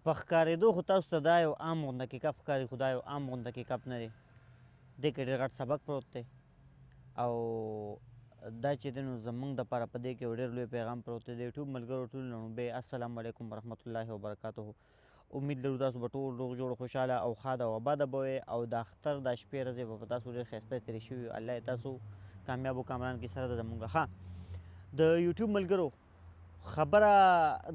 په ښکارېدو خو تاسو ته دا یو عام غونده کې کپ ښکاري، خو دا یو عام غونده کې کپ نه دی. دې کې ډېر غټ سبق پروت دی او دا چې دی نو زمونږ دپاره په دې کې یو ډېر لوی پیغام پروت دی. د یوټیوب ملګرو ټولو لومړی السلام علیکم ورحمت الله وبرکاته. امید لرو تاسو به ټول روغ جوړ، خوشحاله او ښاد او آباده به وئ او د اختر دا شپې ورځې به په تاسو ډېر ښایسته تېرې شوي وي. الله یې تاسو کامیاب او کامران کړي سره د زمونږ. ښه د یوټیوب ملګرو خبره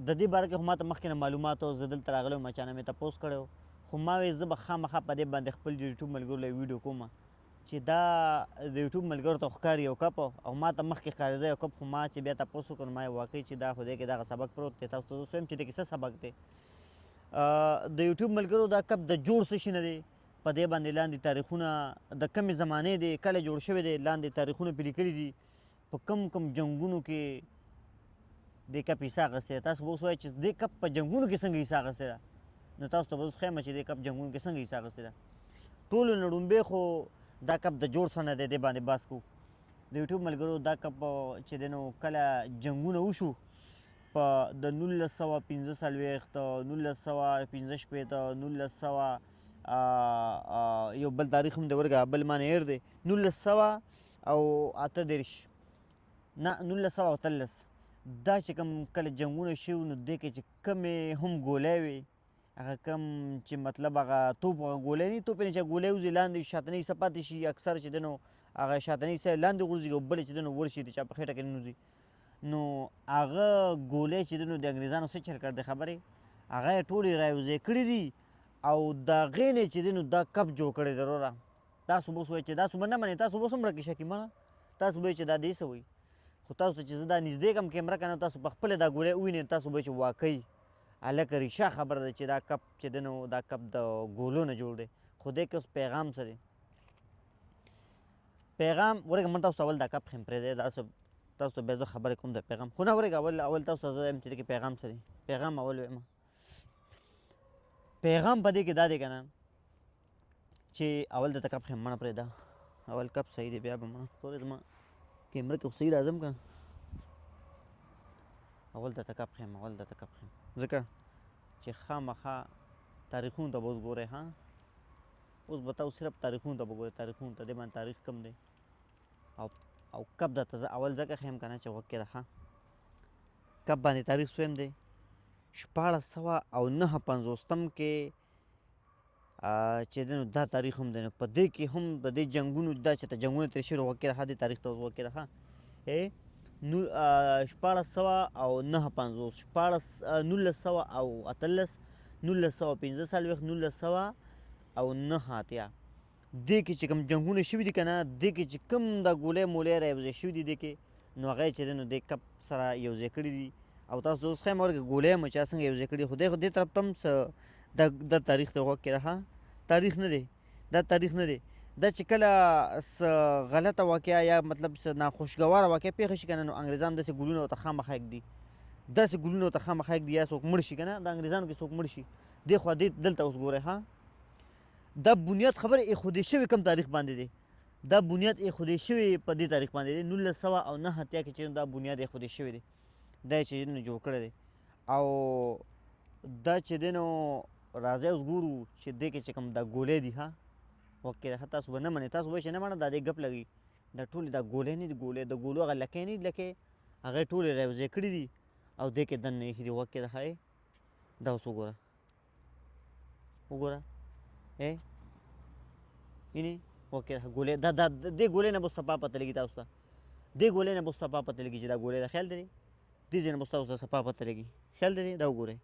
د دې باره کې خو ماته مخکې نه معلومات و، زه دلته راغلی وم، چا نه مې تپوس کړی و، خو ما وې زه به خامخا په دې باندې خپل د یوټیوب ملګرو له ویډیو کوم چې دا د یوټیوب ملګرو ته ښکاري یو کپ او ما ته مخکې ښکارېده یو کپ، خو ما چې بیا تپوس وکړ نو ما یې واقعي چې دا خو دې کې دغه سبق پروت دی. تاسو ته زه اوس وایم چې دې کې څه سبق دی. د یوټیوب ملګرو دا کپ د جوړ څه شي نه دی، په دې باندې لاندې تاریخونه د کومې زمانې دی، کله جوړ شوی دی، لاندې تاریخونه پرې لیکلي دي، په کوم کوم جنګونو کې دې کپ حصه اخیستې ده. تاسو به اوس وایئ چې دې کپ په جنګونو کې څنګه حصه اخیستې ده، نو تاسو ته به اوس ښیم چې دې کپ جنګونو کې څنګه حصه اخیستې ده. ټولو نه ړومبی خو دا کپ د جوړ څه نه دی، دې باندې بحث کوو. د یوټیوب ملګرو دا کپ چې دی نو کله جنګونه وشو په د 1945، 1965، 1900 یو بل تاریخ هم دی ورګه بل ما نه هېر دی، 1938 نه 1918، دا چې کوم کله جنګونه شوي نو دې کې چې کومې هم ګولۍ وې، هغه کوم چې مطلب هغه توپ هغه ګولۍ نه، توپ نه چې ګولۍ وځي لاندې شاتنۍ حصه پاتې شي، اکثر چې دی نو هغه شاتنۍ حصه لاندې غورځي او بلې چې دی نو ورشي د چا په خېټه کې ننوځي. نو هغه ګولۍ چې دی نو د انګریزانو څه چل کړ دی خبرې هغه یې ټولې رایوځای کړي دي او د هغې نه چې دی نو دا کپ جوړ کړی دی. وروره تاسو به اوس وایئ چې تاسو به نه منئ، تاسو به اوس هم مړه کې شکي ما، تاسو به چې دا دې څه وایي، خو تاسو ته چې زه دا نږدې کړم کیمره که نه تاسو په خپله دا ګولۍ ووینئ، تاسو به چې واقعي هلکه ریښه خبره ده چې دا کپ چې دی نو دا کپ د ګولو نه جوړ دی. خو دې کې اوس پیغام څه دی؟ پیغام ورګه من تاسو ته اول دا کپ ښیم پرېږدی، دا څه تاسو ته بیا زه خبرې کوم د پیغام، خو نه ورګه اول اول تاسو ته زه وایم چې دې کې پیغام څه دی. پیغام اول وایم، پیغام په دې کې دا دی که نه چې اول درته کپ ښیم، مڼه پرېږده، اول کپ صحیح دی بیا به مڼه ټولې زما کیمره کې خو صحیح راځم که نه. اول درته کپ ښیم، اول درته کپ ښیم، ځکه چې خامخا تاریخونو ته به اوس ګورئ. ها اوس به تاسو صرف تاریخونو ته به ګورئ، تاریخونو ته دې باندې تاریخ کوم دی او او کپ درته زه اول ځکه ښیم که نه چې غوږ کې ده. ښه کپ باندې تاریخ څویم دی، 1659 کې چې دی نو دا تاریخ هم دی. نو په دې کې هم د دې جنګونو دا چې ته جنګونه تېر شوي غوږ کې ده، ښه دې تاریخ ته اوس غوږ کې ده. ښه 1659، 1918، 1945، 1989 دې کې چې کوم جنګونه شوي دي که نه، دې کې چې کوم دا ګولۍ مولۍ را یوځای شوي دي دې کې، نو هغه یې چې دی نو دې کپ سره یوځای کړي دي. او تاسو ته اوس ښیم ورکه ګولۍ مو چې څنګه یوځای کړي، خو دی خو دې طرف ته هم څه دا دا تاریخ دی غوږ کې ده. ښه تاریخ نه دی، دا تاریخ نه دی. دا چې کله څه غلطه واقعه یا مطلب څه ناخوشګواره واقعه پېښه شي که نه، نو انګریزان داسې ګلونه ورته خامخا ږدي، داسې ګلونه ورته خامخا ږدي، یا څوک مړ شي که نه، د انګریزانو کې څوک مړ شي دې خوا دې دلته اوس ګورئ. ښه دا بنیاد خبرې ایښودې شوې کوم تاریخ باندې دی؟ دا بنیاد ایښودې شوې په دې تاریخ باندې دی 1989 کې چې دا بنیاد ایښودې شوی دی، دا یې چې نو جوړ کړی دی. او دا چې دی نو راځئ اوس ګورو چې دې کې چې کوم دا ګولۍ دي. ها وکړه ښه تاسو به نه منئ، تاسو به چې نه منئ دا دې ګپ لګي، دا ټولې دا ګولۍ نه دي، ګولۍ د ګولو هغه لکۍ نه دي، لکۍ هغه یې ټولې رايوځای کړي دي او دې کې دننه ایښي دي. غوږ کې ده، ښه دا اوس وګوره وګوره ای وینې وکړه ګولۍ دا دا دې ګولۍ نه به صفا پته لګي تاسو ته، دې ګولۍ نه به صفا پته لګي چې دا ګولۍ ده. خیال دی دې ځای نه به تاسو ته صفا پته لګي. خیال دی دا وګورئ،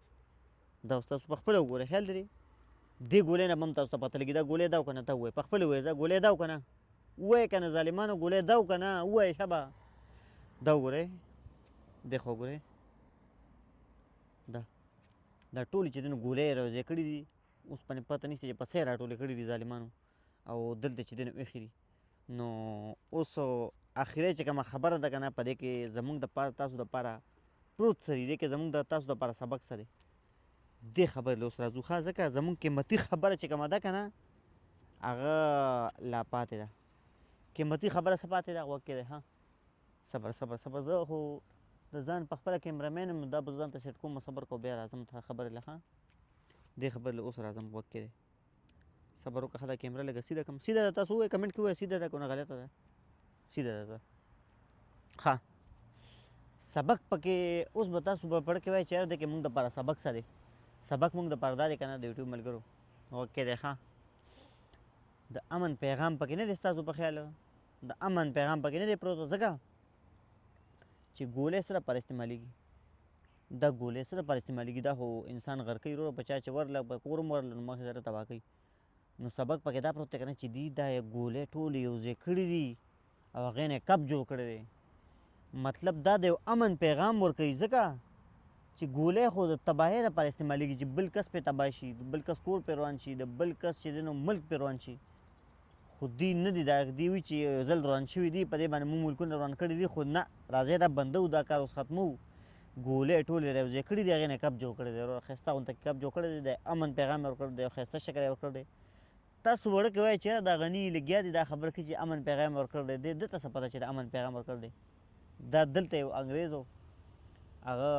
دا اوس تاسو په خپله وګورئ. خیال دی دې ګولۍ نه به هم تاسو ته پته لګي دا ګولۍ ده او که نه. ته ووایې په خپله ووایې، ځه ګولۍ ده او که نه ووایې که نه ظالمانو ګولۍ ده او که نه ووایې. ښه به دا وګورئ، دې خوا وګورئ، دا دا ټولې چې دی نو ګولۍ یې راوځای کړي دي، اوس پنې پته نشته چې په څه یې راټولې کړي دي ظالمانو او دلته چې دی نو ایښي دي. نو اوس اخري چې کومه خبره ده که نه، په دې کې زمونږ دپاره تاسو دپاره پروت څه دي، دې کې زمونږ د تاسو دپاره سبق څه دی، دې خبرې له اوس راځو. ښه ځکه زمونږ قیمتي خبره چې کومه ده که نه هغه لا پاتې ده. قیمتي خبره څه پاتې ده؟ غوږ کې دی. ښه صبر صبر صبر، زه خو د ځان په خپله کیمرمین یم، دا به ځان ته سیټ کوم، صبر کوه بیا راځم ته خبرې له. ښه دې خبرې له اوس راځم، غوږ کې دی، صبر وکړه. ښه، دا کیمره لږه سیده کړم. سیده ده؟ تاسو ووایئ، کمنټ کې ووایئ سیده ده که نه غلطه ده. سیده ده. ښه، سبق پکې اوس به تاسو به پړ کې وایئ چې یاره دې کې مونږ دپاره سبق څه دی؟ سبق مونږ دپاره دا دی که نه د یوټیوب ملګرو، غوږ کې دی. ښه، د امن پیغام پکې نه دی. ستاسو په خیال د امن پیغام پکې نه دی پروت؟ ځکه چې ګولۍ سره پر استعمالیږي، دا ګولۍ سره پر استعمالیږي، دا خو انسان غرقوي وروره. په چا چې ورله، په کور هم ورله، نو مخې سره تباه کوي. نو سبق پکې دا پروت دی که نه چې دوی دا ګولۍ ټولې یو ځای کړي دي او هغې نه کپ جوړ کړی دی. مطلب دا د یو امن پیغام ورکوي، ځکه چې ګولۍ خو د تباهۍ لپاره استعمالیږي، چې بل کس پرې تباه شي، د بل کس کور پرې روان شي، د بل کس چې دی نو ملک پرې روان شي. خو دوی نه دي دا، دوی وي چې یو ځل روان شوي دي، په دې باندې موږ ملکونه روان کړي دي، خو نه راځئ دا بندو، دا کار اوس ختموو. ګولۍ ټولې راوځای کړي دي، هغې نه کپ جوړ کړی دی وروره. ښایسته غونته کې کپ جوړ کړی دی، د امن پیغام یې ورکړی دی، یو ښایسته شکل یې ورکړی دی. تاسو وړوکی وایئ چې دا غني لګیا دي دا خبره کوي چې امن پیغام یې ورکړی دی. ده ته څه پته چې د امن پیغام ورکړی دی؟ دا دلته یو انګریز و، هغه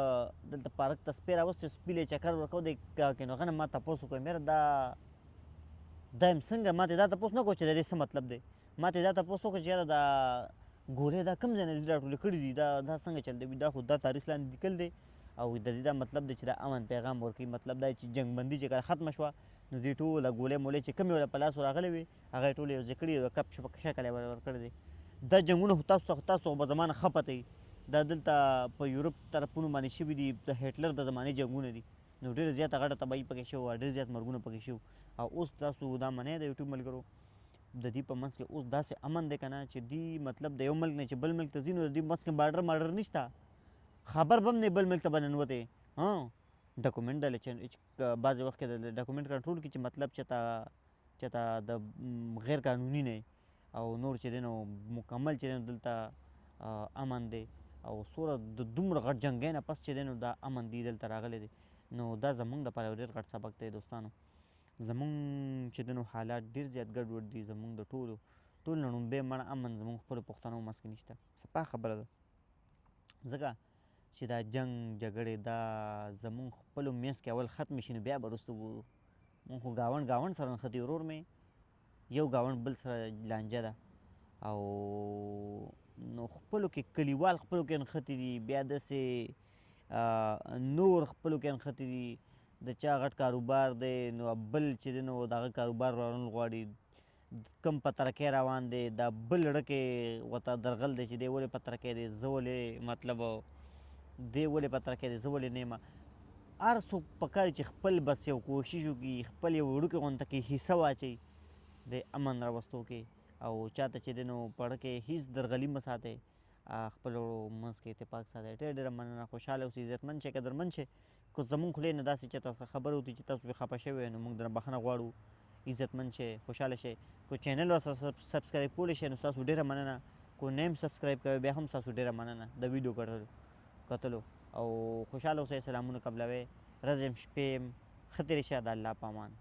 دلته پارک ته سپی راوستی، سپي له یې چکر ورکاو دی کې. نو هغه نه ما تپوس وکړ، مېره دا دا یم څنګه؟ ما ته دا تپوس نه کوو چې د دې څه مطلب دی. ما ته دا تپوس وکړ چې یاره دا ګولۍ دا کوم ځای نه دي راټولې کړي دي؟ دا دا څنګه چل دی؟ دا خو دا تاریخ لاندې لیکل دی او د دې دا مطلب دی چې دا امن پیغام ورکوي. مطلب دا چې جنګ بندي چې کله ختمه شوه، نو دوی ټوله ګولۍ مولۍ چې کومې ورله په لاس ورغلې وې، هغه یې ټولې یو ځای کړي او کپ شکل یې ورکړی دی. دا جنګونه خو تاسو ته تاسو به زما نه ښه پته وي، دا دلته په یورپ طرفونو باندې شوي دي، د هټلر د زمانې جنګونه دي. نو ډېره زیاته غټه تباهي پکې شوې وه، ډېر زیات مرګونه پکې شوي. او اوس تاسو دا منئ د یوټیوب ملګرو، د دې په منځ کې اوس داسې امن دی که نه چې دی مطلب د یو ملک نه چې بل ملک ته ځي، نو د دې منځ کې بارډر مارډر نشته، خبر به هم نه بل ملک ته به ننوتې. ها، ډاکومنټ د چې بعضې وخت کې د ډاکومنټ کنټرول کړي چې مطلب چې تا د غیر قانوني نه او نور چې دی، نو مکمل چې دی نو دلته امن دی. او سوره د دومره غټ جنګۍ نه پس چې دی نو دا امن دی دلته راغلی دی. نو دا زمونږ دپاره یو ډېر غټ سبق دی دوستانو. زمونږ چې دی نو حالات ډېر زیات ګډوډ دي. زمونږ د ټولو ټول نه ړومبی مړ امن زمونږ خپلو پښتنو منځ کې نشته، صفا خبره ده، ځکه چې دا جنګ جګړې دا زمونږ خپلو منځ کې اول ختمې شي، نو بیا به وروسته ګورو. مونږ خو ګاونډ ګاونډ سره نښتي ورور مې، یو ګاونډ بل سره لانجه ده. او نو خپلو کې کلیوال خپلو کې نښتي دي، بیا داسې نور خپلو کې نښتي دي. د چا غټ کاروبار دی، نو بل چې دی نو د هغه کاروبار ورانول غواړي. کم په ترکۍ روان دی، دا بل ړکې ورته درغل دی چې دی ولې په ترکۍ دی، زه ولې، مطلب دی ولې په ترکۍ دی، زه ولې نه یم؟ هر څوک پکار چې خپل بس یو کوشش وکړي، خپل یو وړوکي غونته کې حصه واچوي د امن راوستو کې. او چاته چې دی نو په زړه کې هیڅ درغلي مه ساتئ، خپلو منځ کې اتفاق ساتئ. ډېره ډېره مننه، خوشحاله اوسئ، عزتمند شئ، قدرمن شئ. که زمونږ خولې نه داسې چېرته خبره وتي چې تاسو پرې خفه شوی، نو موږ درنه بښنه غواړو. عزتمند شئ، خوشحاله شئ. که چینل ورسره سبسکرایب کولی شئ، نو ستاسو ډېره مننه. که نه هم سبسکرایب کوئ، بیا هم ستاسو ډېره مننه د ویډیو کتلو. او خوشحاله اوسئ، سلامونه قبلوئ. ورځ یم شپې یم ښه تېرې شه، د الله په امان.